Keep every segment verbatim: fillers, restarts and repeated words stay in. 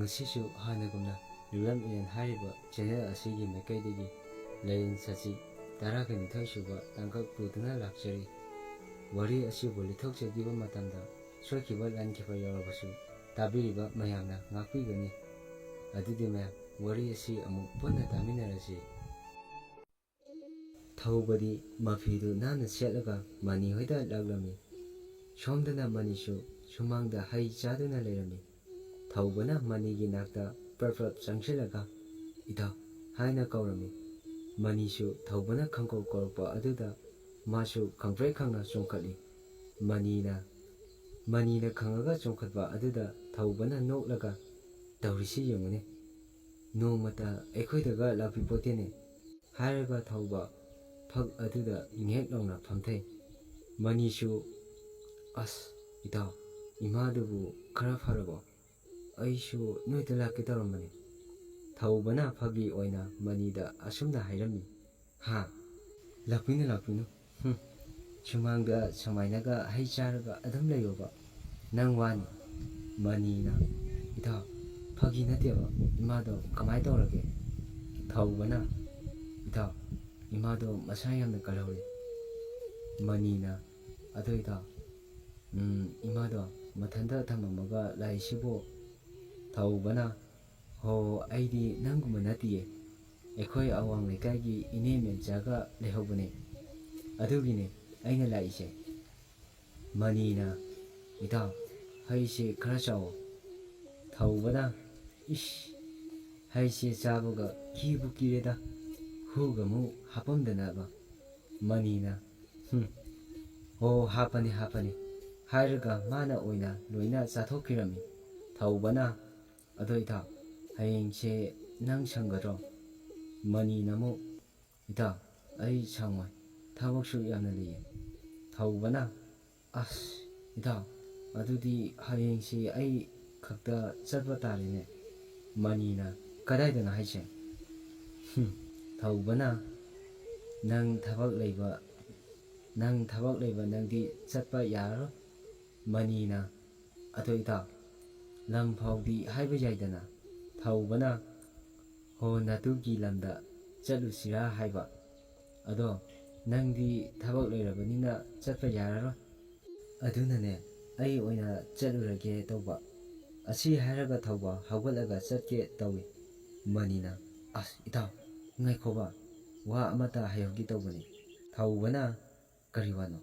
ꯉꯁꯤꯁꯨ ꯍꯥꯟꯅꯒꯨꯝꯅ real Ellen ꯍꯥꯏꯔꯤꯕ ꯆꯦꯅꯦꯜ ꯑꯁꯤꯒꯤ ꯃꯥꯏꯀꯩꯗꯒꯤ ꯂꯥꯏꯔꯦꯟ ꯁꯆꯤ ꯇꯔꯥꯒ ꯅꯤꯊꯣꯏ ꯁꯨꯕ ꯇꯥꯡꯀꯛ ꯄꯨꯗꯨꯅ ꯂꯥꯛꯆꯔꯤ꯫ ꯋꯥꯔꯤ ꯑꯁꯤꯕꯨ ꯂꯤꯊꯣꯛꯆꯈꯤꯕ ꯃꯇꯝꯗ ꯁꯣꯏꯈꯤꯕ ꯂꯥꯟꯈꯤꯕ ꯌꯥꯎꯔꯕꯁꯨ ꯇꯥꯕꯤꯔꯤꯕ ꯃꯌꯥꯝꯅ ꯉꯥꯛꯄꯤꯒꯅꯤ꯫ ꯑꯗꯨꯗꯤ ꯃꯌꯥꯝ, ꯋꯥꯔꯤ ꯑꯁꯤ ꯑꯃꯨꯛ ꯄꯨꯟꯅ ꯇꯥꯃꯤꯟꯅꯔꯁꯤ꯫ ꯊꯧꯕꯗꯤ ꯃꯐꯤꯗꯨ ꯅꯥꯟꯅ ꯁꯦꯠꯂꯒ ꯃꯅꯤ ꯍꯣꯏꯗ ꯂꯥꯛꯂꯝꯃꯤ꯫ ꯁꯣꯝꯗꯅ ꯃꯅꯤꯁꯨ ꯁꯨꯃꯥꯡꯗ ꯍꯩ ꯆꯥꯗꯨꯅ ꯂꯩꯔꯝꯃꯤ꯫ ꯊꯧꯕꯅ ꯃꯅꯤꯒꯤ ꯅꯥꯛꯇ ꯄ꯭ꯔꯞ ꯄ꯭ꯔꯞ ꯆꯪꯁꯤꯜꯂꯒ, "ꯏꯇꯥꯎ" ꯍꯥꯏꯅ ꯀꯧꯔꯝꯃꯤ꯫ ꯃꯅꯤꯁꯨ ꯊꯧꯕꯅ ꯈꯪꯀꯧ ꯀꯧꯔꯛꯄ ꯑꯗꯨꯗ ꯃꯥꯁꯨ ꯈꯪꯄ꯭ꯔꯦꯛ ꯈꯪꯅ ꯆꯣꯡꯈꯠꯂꯤ꯫ ꯃꯅꯤꯅ, ꯃꯅꯤꯅ ꯈꯪꯉꯒ ꯆꯣꯡꯈꯠꯄ ꯑꯗꯨꯗ ꯊꯧꯕꯅ ꯅꯣꯛꯂꯒ, "ꯇꯧꯔꯤꯁꯤ ꯌꯦꯡꯉꯨꯅꯦ, ꯅꯣꯡꯃꯇ ꯑꯩꯈꯣꯏꯗꯒ ꯂꯥꯛꯄꯤꯄꯣꯠꯇꯦꯅꯦ" ꯍꯥꯏꯔꯒ ꯊꯧꯕ ꯐꯛ ꯑꯗꯨꯗ ꯉꯦꯛ ꯂꯥꯎꯅ ꯐꯝꯊꯩ꯫ ꯃꯅꯤꯁꯨ, "ꯑꯁ, ꯏꯇꯥꯎ, ꯏꯃꯥꯗꯨꯕꯨ ꯈꯔ ꯐꯔꯕꯣ? ꯑꯩꯁꯨ ꯅꯣꯏꯗ ꯂꯥꯛꯀꯦ ꯇꯧꯔꯝꯕꯅꯤ"꯫ ꯊꯧꯕꯅ ꯐꯥꯒꯤ ꯑꯣꯏꯅ ꯃꯅꯤꯗ ꯑꯁꯨꯝꯅ ꯍꯥꯏꯔꯝꯃꯤ, "ꯍꯥ? ꯂꯥꯛꯄꯤꯅꯨ, ꯂꯥꯛꯄꯤꯅꯨ꯫ ꯍꯨꯝ, ꯁꯨꯃꯥꯡꯗ ꯁꯨꯃꯥꯏꯅꯒ ꯍꯩ ꯆꯥꯔꯒ ꯑꯗꯨꯝ ꯂꯩꯌꯣꯕ, ꯅꯪ ꯋꯥꯅꯤ"꯫ ꯃꯅꯤꯅ, "ꯏꯇꯥꯎ, ꯐꯥꯒꯤ ꯅꯠꯇꯦꯕ, ꯏꯃꯥꯗꯣ ꯀꯃꯥꯏ ꯇꯧꯔꯒꯦ?" ꯊꯧꯕꯅ, "ꯏꯇꯥꯎ, ꯏꯃꯥꯗꯣ ꯃꯁꯥ ꯌꯥꯝꯅ ꯀꯜꯍꯧꯔꯦ"꯫ ꯃꯅꯤꯅ, "ꯑꯗꯣ ꯏꯇꯥꯎ, ꯎꯝ, ꯏꯃꯥꯗꯣ ꯃꯊꯟꯇ ꯊꯝꯃꯝꯃꯒ ꯂꯥꯛꯏꯁꯤꯕꯨ?" ꯊꯧꯕꯅ, "ꯍꯣ, ꯑꯩꯗꯤ ꯅꯪꯒꯨꯝꯕ ꯅꯠꯇꯤꯌꯦ꯫ ꯑꯩꯈꯣꯏ ꯑꯋꯥꯡ ꯂꯩꯀꯥꯏꯒꯤ ꯏꯅꯦ ꯃꯦꯟꯆꯥꯒ ꯂꯩꯍꯧꯕꯅꯦ꯫ ꯑꯗꯨꯒꯤꯅꯦ ꯑꯩꯅ ꯂꯥꯛꯏꯁꯦ"꯫ ꯃꯅꯤꯅ, "ꯏꯇꯥꯎ, ꯍꯩꯁꯦ ꯈꯔ ꯆꯥꯎꯑꯣ"꯫ ꯊꯧꯕꯅ, "ꯏꯁ, ꯍꯩꯁꯦ ꯆꯥꯕꯒ ꯀꯤꯕꯨ ꯀꯤꯔꯦꯗ, ꯍꯨꯒ ꯑꯃꯨꯛ ꯍꯥꯞꯄꯝꯗꯅꯕ"꯫ ꯃꯅꯤꯅ, "ꯍꯨꯝ, ꯍꯣ, ꯍꯥꯞꯄꯅꯤ, ꯍꯥꯞꯄꯅꯤ" ꯍꯥꯏꯔꯒ ꯃꯥꯅ ꯑꯣꯏꯅ ꯂꯣꯏꯅ ꯆꯥꯊꯣꯛꯄꯤꯔꯝꯃꯤ꯫ ꯊꯧꯕꯅ, "ꯑꯗꯣ ꯏꯇꯥꯎ, ꯍꯌꯦꯡꯁꯦ ꯅꯪ ꯁꯪꯒꯗ꯭ꯔꯣ?" ꯃꯅꯤꯅ ꯑꯃꯨꯛ, "ꯏꯇꯥꯎ, ꯑꯩ ꯁꯪꯉꯣꯏ, ꯊꯕꯛꯁꯨ ꯌꯥꯝꯅ ꯂꯩꯌꯦ"꯫ ꯊꯧꯕꯅ, "ꯑꯁ, ꯏꯇꯥꯎ, ꯑꯗꯨꯗꯤ ꯍꯌꯦꯡꯁꯤ ꯑꯩ ꯈꯛꯇ ꯆꯠꯄ ꯇꯥꯔꯦꯅꯦ"꯫ ꯃꯅꯤꯅ, "ꯀꯗꯥꯏꯗꯅꯣ ꯍꯥꯏꯁꯦ?" ꯍꯨꯝ, ꯊꯧꯕꯅ, "ꯅꯪ ꯊꯕꯛ ꯂꯩꯕ, ꯅꯪ ꯊꯕꯛ ꯂꯩꯕ, ꯅꯪꯗꯤ ꯆꯠꯄ ꯌꯥꯔꯔꯣꯏ"꯫ ꯃꯅꯤꯅ, "ꯑꯗꯣ ꯏꯇꯥꯎ, ꯂꯝ ꯐꯥꯎꯗꯤ ꯍꯥꯏꯕ ꯌꯥꯏꯗꯅ꯫ ꯊꯧꯕꯅ, "ꯍꯣ, ꯅꯇꯨꯒꯤ ꯂꯝꯗ ꯆꯠꯂꯨꯁꯤꯔꯥ ꯍꯥꯏꯕ꯫ ꯑꯗꯣ ꯅꯪꯗꯤ ꯊꯕꯛ ꯂꯩꯔꯕꯅꯤꯅ ꯆꯠꯄ ꯌꯥꯔꯔꯣꯏ꯫ ꯑꯗꯨꯅꯅꯦ, ꯑꯩ ꯑꯣꯏꯅ ꯆꯠꯂꯨꯔꯒꯦ ꯇꯧꯕ"꯫ ꯑꯁꯤ ꯍꯥꯏꯔꯒ ꯊꯧꯕ ꯍꯧꯒꯠꯂꯒ ꯆꯠꯀꯦ ꯇꯧꯏ꯫ ꯃꯅꯤꯅ, "ꯑꯁ ꯏꯇꯥꯎ, ꯉꯥꯏꯈꯣꯕ, ꯋꯥ ꯑꯃꯇ ꯍꯥꯏꯍꯧꯒꯦ ꯇꯧꯕꯅꯤ"꯫ ꯊꯧꯕꯅ, "ꯀꯔꯤ ꯋꯥꯅꯣ?"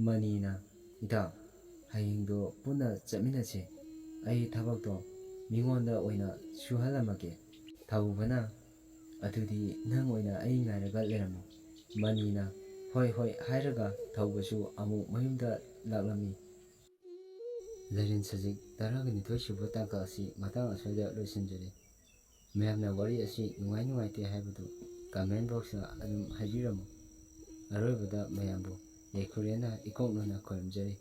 ꯃꯅꯤꯅ, "ꯏꯇꯥꯎ, ꯍꯌꯦꯡꯗꯣ ꯄꯨꯟꯅ ꯆꯠꯃꯤꯟꯅꯁꯦ꯫ ꯑꯩ ꯊꯕꯛꯇꯣ ꯃꯤꯉꯣꯟꯗ ꯑꯣꯏꯅ ꯁꯨꯍꯜꯂꯝꯃꯒꯦ"꯫ ꯊꯧꯕꯅ, "ꯑꯗꯨꯗꯤ ꯅꯪ ꯑꯣꯏꯅ ꯑꯩ ꯉꯥꯏꯔꯒ ꯂꯩꯔꯝꯃꯣ"꯫ ꯃꯅꯤꯅ, "ꯍꯣꯏ, ꯍꯣꯏ" ꯍꯥꯏꯔꯒ ꯊꯧꯕꯁꯨ ꯑꯃꯨꯛ ꯃꯌꯨꯝꯗ ꯂꯥꯛꯂꯝꯃꯤ꯫ ꯂꯥꯏꯔꯦꯟ ꯁꯖꯤꯛ ꯇꯔꯥꯒ ꯅꯤꯊꯣꯏ ꯁꯨꯕ ꯇꯥꯡꯀꯛ ꯑꯁꯤ ꯃꯇꯥꯡ ꯑꯁ꯭ꯋꯥꯏꯗ ꯂꯣꯏꯁꯤꯟꯖꯔꯦ꯫ ꯃꯌꯥꯝꯅ ꯋꯥꯔꯤ ꯑꯁꯤ ꯅꯨꯡꯉꯥꯏ ꯅꯨꯡꯉꯥꯏꯇꯦ ꯍꯥꯏꯕꯗꯨ comment boxꯇ ꯑꯗꯨꯝ ꯍꯥꯏꯕꯤꯔꯝꯃꯨ꯫ ꯑꯔꯣꯏꯕꯗ ꯃꯌꯥꯝꯕꯨ ꯌꯥꯏꯐꯔꯦꯅ ꯏꯀꯣꯛ ꯅꯣꯟꯅ ꯈꯨꯔꯨꯝꯖꯔꯤ꯫